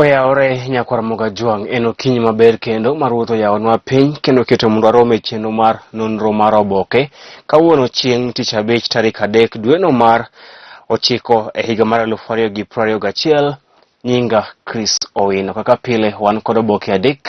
Oyawore nyakwar Mogajwang' en okinyi maber kendo ma Ruoth oyawonwa piny kendo keto mondo warom e chenro mar nonro mar oboke. Kawuono chieng' tich abich tarik 3 dweno mar 9 e higa mar 2021 nyinga Chris Owino. Kaka pile wan kod oboke adek,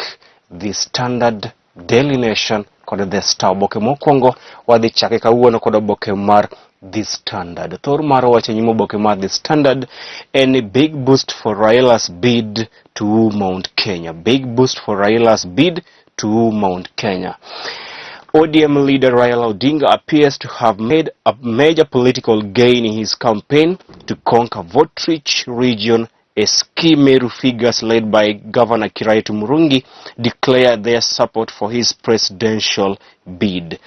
The Standard, Daily Nation kod The Star. Oboke mokwongo wadhi chake kawuono kod oboke mar The Standard. Thor mar wach e nyim oboke mar The Standard en ni big boost for Raila's bid to woo Mount Kenya. Big boost for Raila's bid to woo Mount Kenya. ODM leader Raila Odinga appears to have made a major political gain in his campaign to conquer vote-rich region as key Meru figures led by Governor Kiraitu Murungi declared their support for his presidential bid.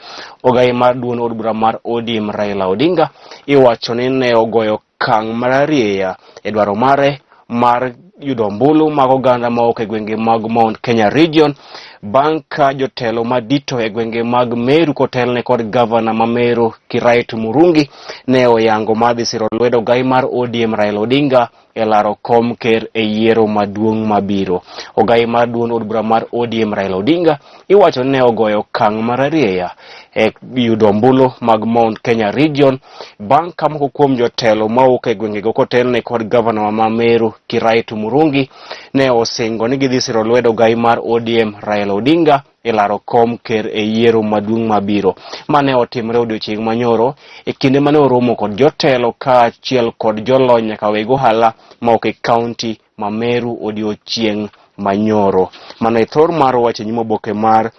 Ogai mar duond od bura mar ODM Raila Odinga iwacho ni ne ogoyo okang' mararieya e dwaro mare mar yudo ombulu mag oganda mawuok e gwenge mag Mount Kenya Region bang' ka jotelo madito e gwenge mag Meru kotelne kod gavana ma Meru Kiraitu Murungi ne oyango mar dhi siro lwedo ogai mar ODM Raila Odinga e laro kom ker e yiero maduong' mabiro. Ogai mar duond od bura mar ODM Raila Odinga iwacho ni ne ogoyo okang' mararieya e yudo ombulu mag Mount Kenya Region bang' ka moko kuom jotelo mawuok e gwengego kotelne kod gavana ma Meru Kiraitu Murungi ne osingo ni gidhi siro lwedo ogai mar ODM Raila Odinga e laro kom ker e yiero maduong' mabiro. Ma ne otimre odiochieng' manyoro e kinde mane oromo kod jotelo kaachiel kod jolony nyaka weg ohala mawuok e kaunti ma Meru odiochieng' manyoro. Mano e thor mar wach e nyim oboke mar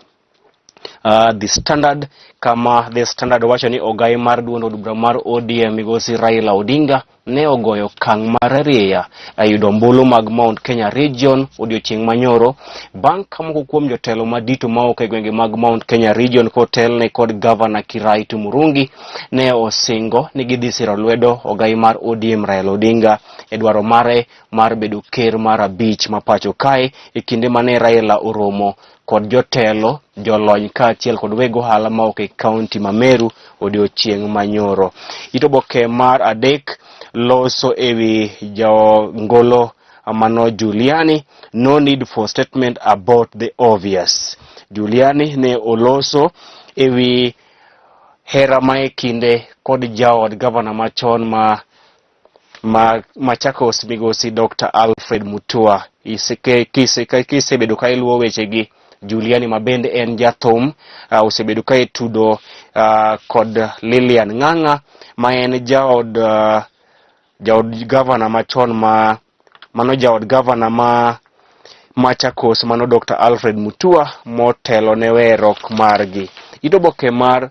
The Standard, kama The Standard wacho ni ogai mar duond od bura mar ODM migosi Raila Odinga ne ogoyo okang' mararieya e yudo ombulu mag Mount Kenya Region odiochieng' manyoro bang' ka moko kuom jotelo madito mawuok e gwenge mag Mount Kenya Region kotelne kod Gavana Kiraitu Murungi ne osingo ni gidhi siro lwedo ogai mar ODM Raila Odinga e dwaro mare mar bedo ker mar abich ma pacho kae e kinde mane Raila oromo kod jotelo, jolony kaachiel kod weg ohala mawuok e kaunti ma Meru odiochieng' manyoro. It oboke mar adek loso ewi jangolo mano Juliani, no need for statement about the obvious. Juliani ne oloso ewi hera ma e kinde kod jaod gavana machon ma Machakos migosi Dr. Alfred Mutua. Kisebedo ka iluwo wechegi, Juliani ma bende en jathum osebedo ka itudo kod Lilian Ng'ang'a ma en jaod gavana machon ma mano jaod gavana ma Machakos mano Dr. Alfred Mutua motelo ne weruok margi. It oboke mar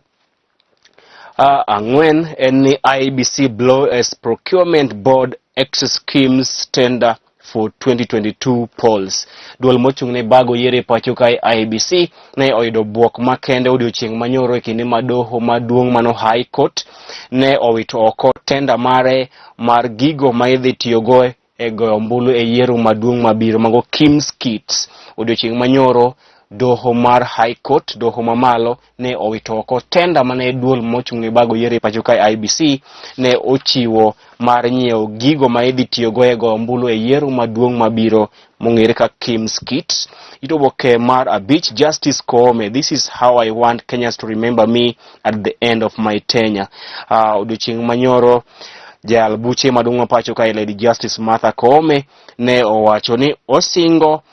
ang'wen en ni IEBC blow as procurement board access schemes tender for 2022 polls. Duol mochung' ne bago yiero e pacho kae IEBC ne oyudo buok makende odiochieng' manyoro e kinde ma doho maduong' mano High Court ne owito oko tenda mare mar gigo ma idhi tiyogo e goyo ombulu e yiero maduong' mabiro mago KIEMS kits. Odiochieng' manyoro doho mar High Court, doho mamalo ne owito oko tenda mane duol mochung' ne bago yiero e pacho kae IEBC ne ochiwo mar nyiewo gigo ma idhi tiyogo e goyo ombulu e yiero maduong' mabiro mong'ere kaka KIEMS kits. It oboke mar abich, Justice Koome, this is how I want Kenyans to remember me at the end of my tenure. Odiochieng' manyoro jayal buche maduong' ma pacho kae Lady Justice Martha Koome ne owacho ni osingo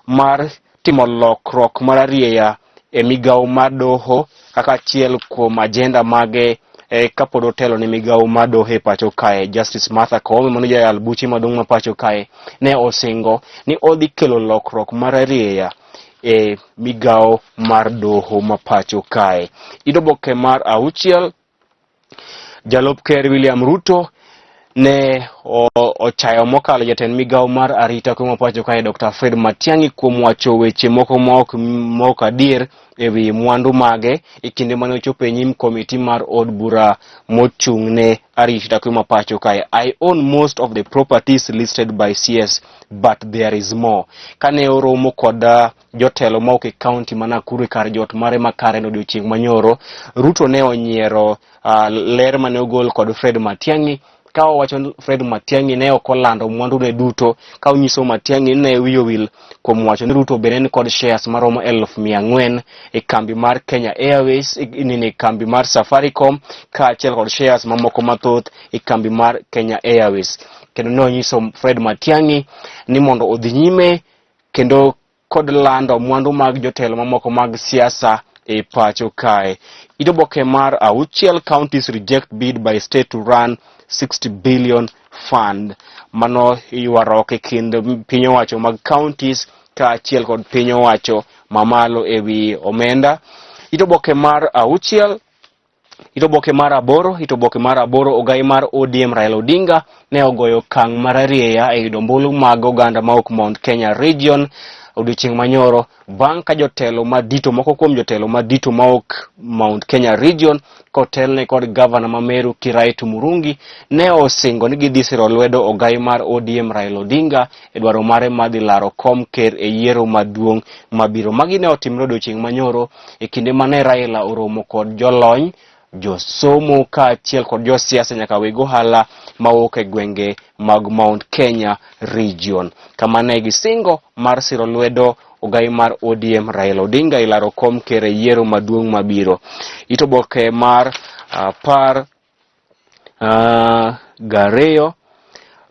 mar timo lokruok mararieya e migawo mar doho kaka achiel kuom ajenda mage kapod otelo ne migawo mar doho e pacho kae. Justice Martha Koome mano jayal buche maduong' ma pacho kae ne osingo ni odhi kelo lokruok mararieya e migawo mar doho ma pacho kae. It oboke mar auchiel, jalup ker William Ruto ne ochayo mokalo jatend migawo mar arita kwe ma pacho kae Dr. Fred Matiang'i kuom wacho weche moko ma ok adier e wi mwandu mage e kinde mane ochopo e nyim komiti mar od bura mochung' ne arita kwe ma pacho kae. I own most of the properties listed by CS but there is more. Kane oromo kod jotelo mawuok e kaunti ma Nakuru e kar jot mare ma Karen odiochieng' manyoro, Ruto ne onyiero ler mane ogol kod Fred Matiang'i ka owacho ni Fred Matiang'i ne ok olando mwandune duto ka onyiso Matiang'i ni ne wiye owil kuom wacho ni Ruto bende ni kod shares maromo 400,000 e kambi mar Kenya Airways, nini kambi mar Safaricom kaachiel kod shares mamoko mathoth e kambi mar Kenya Airways. Kendo ne onyiso Fred Matiang'i ni mondo odhi nyime kendo kod lando mwandu mag jotelo mamoko mag siasa e pacho kae. It oboke mar auchiel, counties reject bid by state to run 60 billion fund. Mano ywaruok e kind piny owacho mag counties kaachiel kod piny owacho mamalo e wi omenda. It oboke mar auchiel. It oboke mar aboro, it oboke mar aboro, ogai mar ODM Raila Odinga ne ogoyo okang' mararieya e yudo ombulu mag oganda mawuok Mount Kenya Region odiochieng' manyoro bang' ka jotelo madito moko kuom jotelo madito mawuok Mount Kenya Region kotelne kod gavana ma Meru Kiraitu Murungi ne osingo ni gidhi siro lwedo ogai mar ODM Raila Odinga e dwaro mare mar dhi laro kom ker e yiero maduong' mabiro. Magi ne otimre odiochieng' manyoro e kinde mane Raila oromo kod jolony, josomo kaachiel kod josiasa nyaka weg ohala mawuok e gwenge mag Mount Kenya Region, kama ne gisingo mar siro lwedo ogai mar ODM Raila Odinga e laro kom ker e yiero maduong' mabiro. It oboke mar apar gariyo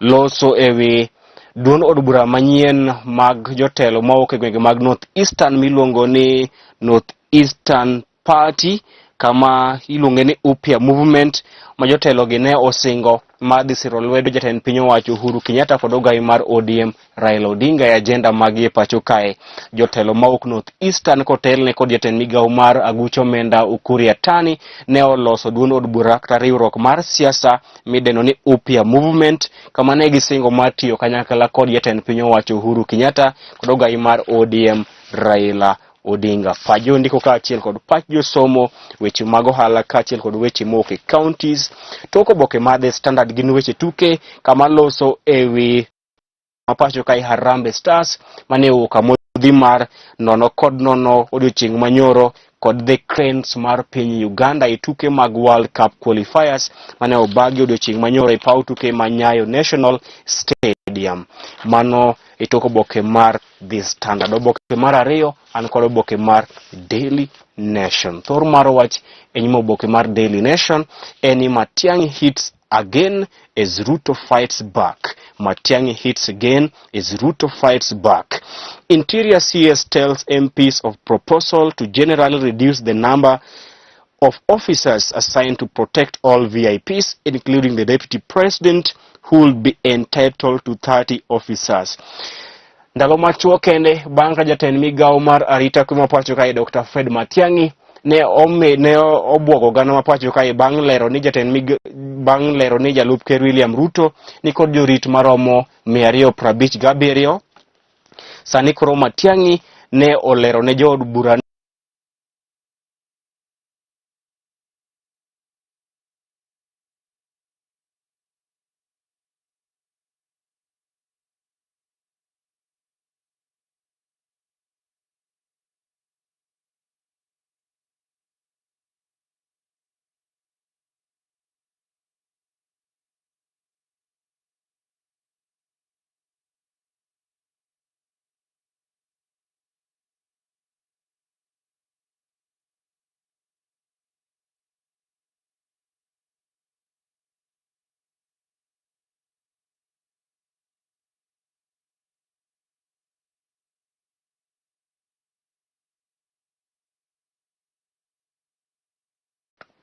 loso e wi duond od bura manyien mag jotelo mawuok e gwenge mag North Eastern miluongo ni North Eastern Party kama iluonge ni Upya Movement ma jotelo gi ne osingo mar dhi siro lwedo jatend piny owacho Uhuru Kenyatta kod ogai mar ODM Raila Odinga e ajenda maggi e pacho kae. Jotelo mawuok North Eastern kotelne kod jatend migawo mar aguch omenda Ukur Yatani ne oloso duond od bura kata riwruok mar siasa midendo ni Upya Movement kama ne gisingo mar tiyo kanyakla kod jatend piny owacho Uhuru Kenyatta kod ogai mar ODM Raila Odinga. Pach jondiko kaachiel kod pach josomo, weche mag ohala kaachiel kod weche mowuok e counties. Tok oboke mar The Standard gin weche tuke kama loso e wi mapacho kae Harambee Stars mane owuok amodhi mar 0-0 odiochieng' manyoro kod The Cranes mar piny Uganda e tuke mag World Cup qualifiers mane obagi odiochieng' manyoro e paw tuke ma Nyayo National Stadium. Mano e tok oboke mar The Standard. Oboke mar ariyo an kod oboke mar Daily Nation. Thor mar wach e nyim oboke mar Daily Nation en ni Matiang'i hits again as Ruto fights back. Matiang'i hits again as Ruto fights back. Interior CS tells MPs of proposal to generally reduce the number of officers assigned to protect all VIPs, including the deputy president, who will be entitled to 30 officers. Ndalo machuok kende bang' ka jatend migawo mar arita kwe ma pacho kae Dr. Fred Matiang'i ne ome ne obwogo oganda ma pacho kae bang' lero ni jatend mig bang' lero ni jalup ker William Ruto ni kod jorit maromo 257. Sani koro Matiang'i ne olero ne jood bura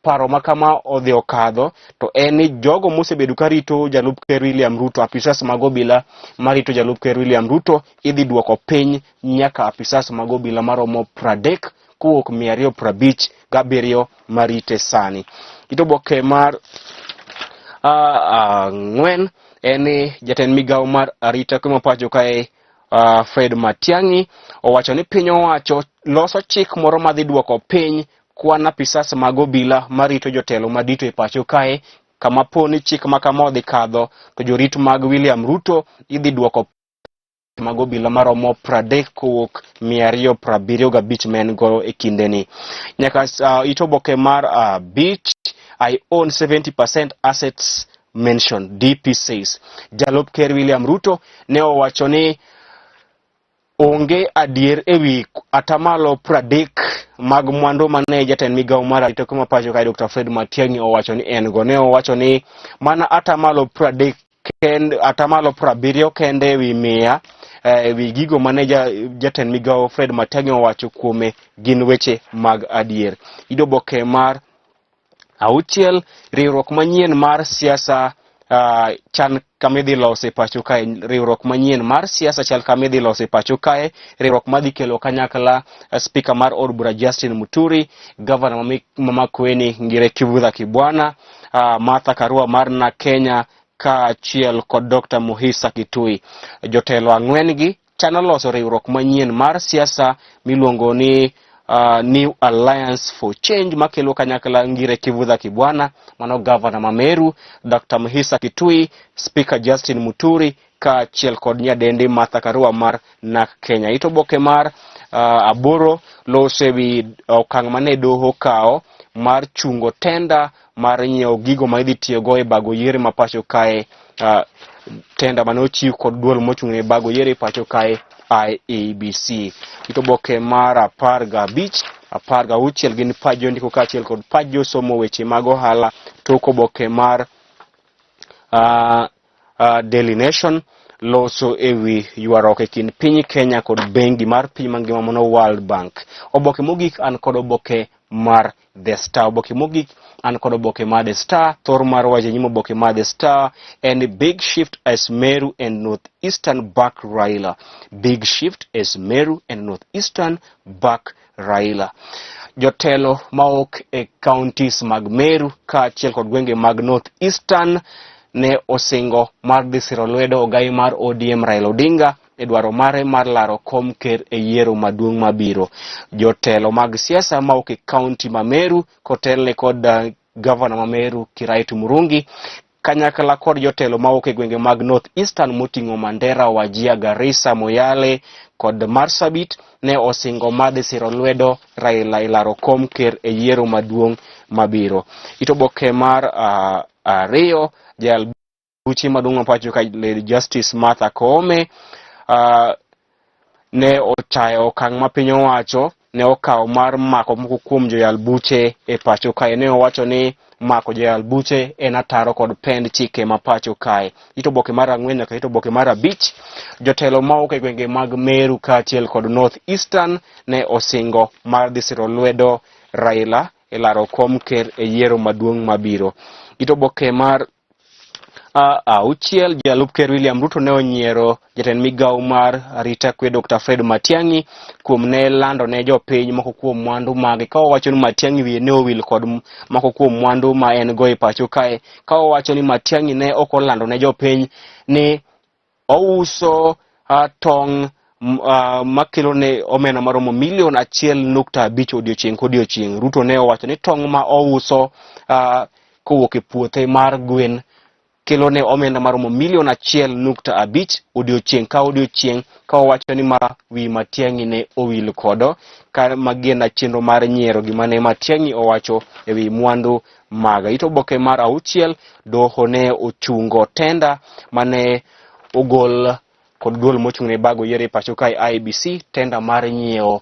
paro ma kama odhi okadho to en ni jogo mosebedo ka rito jalup ker William Ruto, apisas mag obila marito jalup ker William Ruto idhi duoko piny nyaka apisas mag obila maromo 30 kowuok 257 marite sani. It oboke mar ang'wen en ni jatend migawo mar arita kwe ma pacho kae Fred Matiang'i owacho ni piny owacho loso chik moro madhi duoko piny kwan apisas mag obila marito jotelo madito e pacho kae kama po ni chik ma kama odhi kadho to jorit mag William Ruto idhi duoko mag obila maromo 30 kowuok 275 ma en go e kindeni. Nyaka it oboke mar abich, I own 70% assets mentioned, DP says. Jalup Ker William Ruto ne owacho ni onge adier ewi atamalo 30 mag mwandu mane jatend migawo mar arita kwe ma pacho kae Dr. Fred Matiang'i owacho ni en go. Ne owacho ni mana atamalo 30 kend, atamalo 70 kende ewi 100 ewi gigo mane jatend migawo Fred Matiang'i owacho kuome gin weche mag adier. Yudo oboke mar 6, riwruok manyien mar siasa chan kama idhi lose pacho kae. Riwruok manyien mar siasa chal kama idhi lose pacho kae. Riwruok madhi kelo kanyakla spika mar od bura Justin Muturi, gavana ma Makueni Ngire Kivutha Kibwana, Martha Karua mar NARC Kenya kaachiel kod Dr. Muhisa Kitui. Jotelo ang'wen gi chano loso riwruok manyien mar siasa miluongo ni New Alliance for Change makelo kanyakla Ngire Kivutha Kibwana, mano gavana ma Meru, Dr. Muhisa Kitui, Speaker Justin Muturi kaachiel kod nyadendi Martha Karua mar NARC Kenya. Ito oboke mar 8 loso ewi okang' mane doho kawo mar chungo tenda mar nyiewo gigo ma idhi tiyogo e bago yiero ma pacho kae, tenda mane ochiw kod duol mochung' ne bago yiero e pacho kae IEBC. Ito oboke mar 15, 16 gin pach jondiko kaachiel kod pach josomo weche mag ohala. Tok oboke mar Daily Nation loso ewi ywaruok e kind piny Kenya kod bengi mar piny mangima mano World Bank. Oboke mogik an kod oboke mar The Star. Oboke mogik an kod oboke mar The Star. Thor mar wacho e nyim oboke mar The Star en big shift as Meru and North Eastern back Raila. Big shift as Meru and North Eastern back Raila. Jotelo maok e counties mag Meru kaachiel kod gwenge mag North Eastern ne osingo mar dhi siro lwedo ogai mar ODM Raila Odinga e dwaro mare mar laro kom ker e yiero maduong' mabiro. Jotelo mag siasa mawuok e kaunti ma Meru kotelne kod gavana ma Meru Kiraitu Murungi kanyakla kod jotelo mawuok e gwenge mag North Eastern moting'o Mandera, Wajir, Garissa, Moyale kod Marsabit ne osingo mar dhi siro lwedo Raila e laro kom ker e yiero maduong' mabiro. Ito oboke mar 2 jayal buche maduong' ma pacho ka Lady Justice Martha Koome ne ochayo okang' ma piny owacho ne okawo mar mako moko kuom joyal buche e pacho kae. Ne owacho ni mako joyal buche en ataro kod pend chike ma pacho kae. Ito oboke mar 4 nyaka ito oboke mar 5, jotelo mawuok e gwenge mag Meru kaachiel kod North Eastern ne osingo mar dhi siro lwedo Raila e laro kom ker e yiero maduong' mabiro. Ito oboke mar 6, jalup ker William Ruto ne onyiero jatend migawo mar arita kwe Dr. Fred Matiang'i kuom ne lando ne jopiny moko kuom mwandu mage ka owacho ni Matiang'i wiye ne owil kod moko kuom mwandu ma en go e pacho kae, ka owacho ni Matiang'i ne ok olando ne jopiny ni ouso tong' makelo ne omenda maromo milion 1.5 odiochieng' kodiochieng'. Ruto ne owacho ni tong' ma ouso kowuok e puothe mar gwen kelo ne omenda maromo milion 1.5 odiochieng' ka odiochieng', ka owacho ni ma wi Matiang'i ne owil kodo, ka magena chenro mar nyiero gima ne Matiang'i owacho e wi mwandu maga. Ito oboke mar 6, doho ne ochungo tenda mane ogol kod duol mochung' ne bago yiero e pacho kae IEBC, tenda mar nyiewo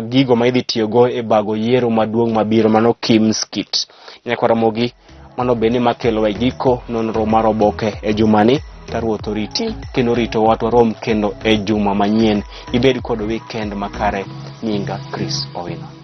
gigo ma idhi tiyogo e bago yiero maduong' mabiro mano KIMS kit. Nyaka Ramogi, mano bende makelo e giko nonro mar oboke e jumani. Ka Ruoth oriti kendo oritowa to warom kendo e juma manyien. Ibed kod weekend makare. Nyinga Chris Owino.